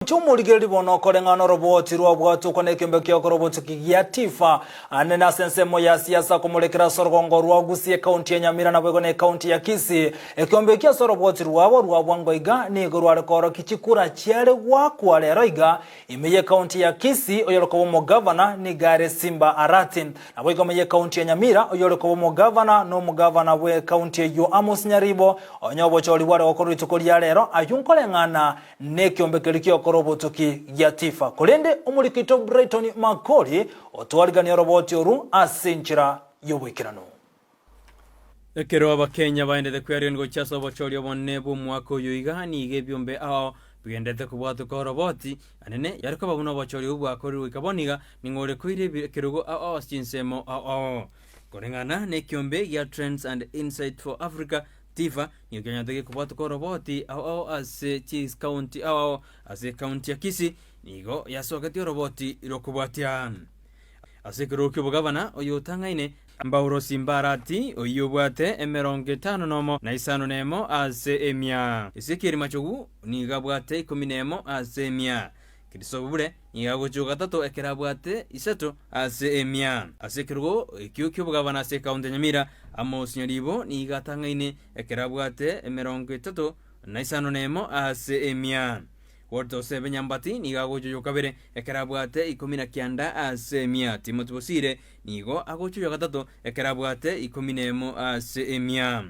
Inche omorigereria bono okoreng'ana oroboti rwabwatokwa nekeombe ki'okora obotuki gia Tifa, anene ase ensemo ya siasa komorekera ase orogongo rwa Gusii ekaunti ya Nyamira naboigo na ekaunti ya Kisii. Ekeombe ekio ase oroboti rwabo rwa bwango iga nigo rware koorokia chikura chiare goakwa rero iga ime y'ekaunti ya Kisii oyore koba omogavana nigo are Simba Arati. Naboigo ime y'ekaunti ya Nyamira oyore koba omogavana nomogavana bw'ekaunti eyio Amos Nyaribo onye obochori bware gokorwa rituko ria rero ayio nkoreng'ana Nekeombe keria gi'okora obotuki gia Tifa. Korende omoriki oito Brighton Makori otwariganie oroboti oru ase enchera y'oboikeranu. Ekero Abakenya baendete kweariania gochia ase obochori obonene bw'omwaka oyo iga, nigo ebiombe ao bigenderete kobwatoka oroboti anene yare koba buna obochori obwo bwakorirwe goika bono iga, ning'o ore koira ekerogo ao ao ase chinsemo ao ao. Koreng'ana nekiombe gia Trends and Insight for Africa, Tifa nigo kianyarete gekobwatoka oroboti ao ao ase chikaunti ao ao ase ekaunti ya Kisii nigo yasoketie oroboti rw'okobwatia. Ase ekerogo ki'obogavana oyotang'aine Mbauro Simbarati oyio obwate emerongo etano nomo na isano nemo ase emia. Ezekiel Machogu nigo abwate ikomi nemo ase emia. Kristo Bure nigo agochia gatato ekero abwate isato ase emia. Ase ekerogo ekio ki'obogabana ase ekaunti ya Nyamira, Amos Nyaribo nigo atang'aine ekero abwate emerongo etato na isano nemo ase emia. Walter Osebe Nyambati nigo agocha oyo kabere ekero abwate ikomi na kianda ase emia. Timothy Bosire nigo agocha oyo gatato ekero abwate ikomi nemo ase emia.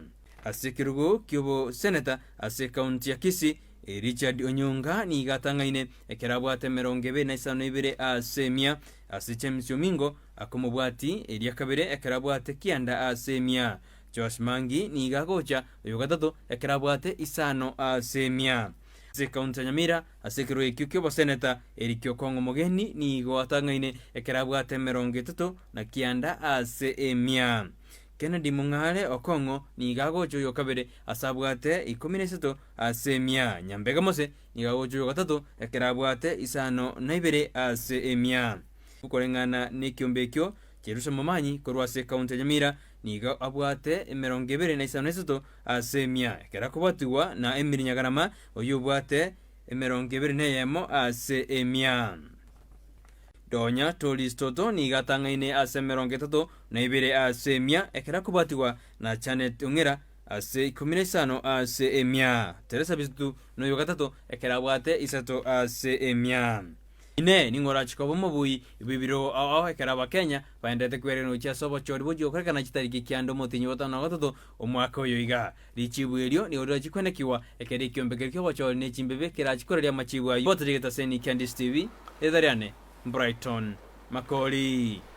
Ase ekerogo ki'oboseneta ase ekaunti ya Kisii, Richard Onyonga nigo atang'aine ekero abwate emerongo ebere na isano na ibere ase emia, ase James Omingo akomobwati eria kabere ekero abwate kianda ase emia. Joash Mangi nigo agocha oyo gatato ekero abwate isano ase emia. Ase ekaunti ya Nyamira ase ekerogo ekio ki'oboseneta Eric Okong'o Mogeni nigo atang'aine ekero abwate emerongo etato na kianda ase emia. Kennedy Mong'are Okong'o nigo agocha oyo kabere ase abwate ikomi na isato ase emia. Nyambega Mose nigo agocha oyo gatato ekero abwate isano na ibere ase emia. Koreng'ana nekiombe ekio, Jerusha Momanyi korwa ase ekaunti ya Nyamira nigo abwate emerongo ebere na isano na isato ase emia, ekero akobwatigwa na Emily Nyagarama oyio obwate emerongo ebere na eyemo ase emia. Donya Toris Toto nigo atang'aine ase emerongo etato na ibere ase emia, ekero akobwatigwa na Janet Ong'era ase ikomi na isano ase emia. Teresa Bisitu noyo gatato ekero abwate isato ase emia. Inee! Ning'o orache koba omobui bw'ebiroo ao ao ekero Abakenya baenderete kweregena gochia ase obochori bochia gokorekana chitariki kianda omotienyi o gatano na gatato omwaka oyo iga? Richibu erio nigo rirachi kwenekigwa ekero ekiombe keria ki'obochori ne chimbebe kerachi koraria amachibu ayio. Boteria getaseni kia Ndisi TV, Erieta riane Brighton Makori.